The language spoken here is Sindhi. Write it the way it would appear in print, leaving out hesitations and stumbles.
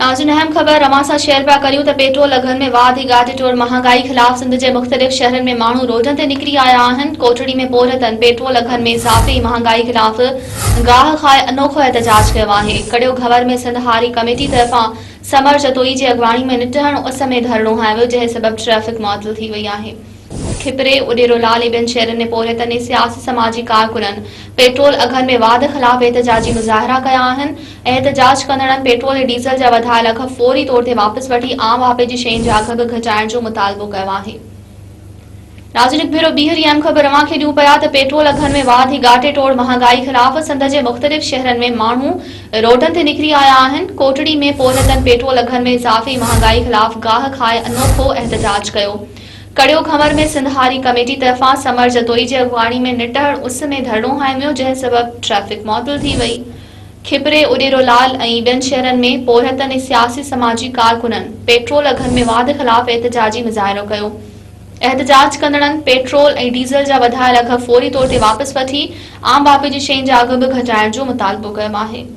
ناظرين اهم خبر اوهان سان شيئر پيا ڪريون ته پيٽرول اگهن ۾ واڌ ۽ ڳاٽي ٽوڙ مهانگائي خلاف سنڌ جي مختلف شهرن ۾ ماڻهو روڊن تي نڪري آيا آهن ڪوٽڙي ۾ پورهيتن پيٽرول اگهن ۾ اضافي ۽ مهانگائي خلاف گاهه کائي انوکو احتجاج ڪيو آهي ڪڙيو گهور ۾ سنڌ هاري ڪميٽي طرفان ثمر جتوئي جي اڳواڻي ۾ نٽهڻ اس ۾ ڌرڻو هنيو ويو جنهن سبب ٽريفڪ معطل ٿي وئي آهي. کپري، اڏيرو لال ۽ ٻين شهرن ۾ پورهيتن ۽ سياسي سماجي ڪارڪنن پيٽرول اگهن ۾ واڌ خلاف احتجاجي مظاهرا ڪيا آهن. احتجاج ڪندڙن پيٽرول ۽ ڊيزل جا وڌايل اگهه فوري طور تي واپس وٺي عام واهپي جي شين جا اگهه به گهٽائڻ جو مطالبو ڪيو آهي. ناظرين هڪ ڀيرو ٻيهر اهم خبر اوهان کي ڏيون پيا ته پيٽرول اگهن ۾ واڌ ۽ ڳاٽي ٽوڙ مهانگائي خلاف سنڌ جي مختلف شهرن ۾ ماڻهو روڊن تي نڪري آيا آهن، ڪوٽڙي ۾ پورهيتن پيٽرول اگهن ۾ اضافي ۽ مهانگائي خلاف گاهه کائي انوکو احتجاج ڪيو. ڪڙيو گهنور ۾ سنڌ هاري ڪميٽي طرفان ثمر جتوئي جي اڳواڻي ۾ نٽهڙ اس ۾ ڌرڻو هنيو ويو جنهن سبب ٽريفڪ معطل ٿي وئي. کپري، اڏيرو لال ۽ ٻين شهرن ۾ پورهيتن ۽ سياسي سماجي ڪارڪنن پيٽرول اگهن ۾ واڌ خلاف احتجاجي مظاهرو ڪيو. احتجاج ڪندڙن پيٽرول ۽ ڊيزل جا وڌايل اگهه فوري طور تي واپس وٺي عام واهپي جي شين جا اگهه به گهٽائڻ جو مطالبو ڪيو آهي.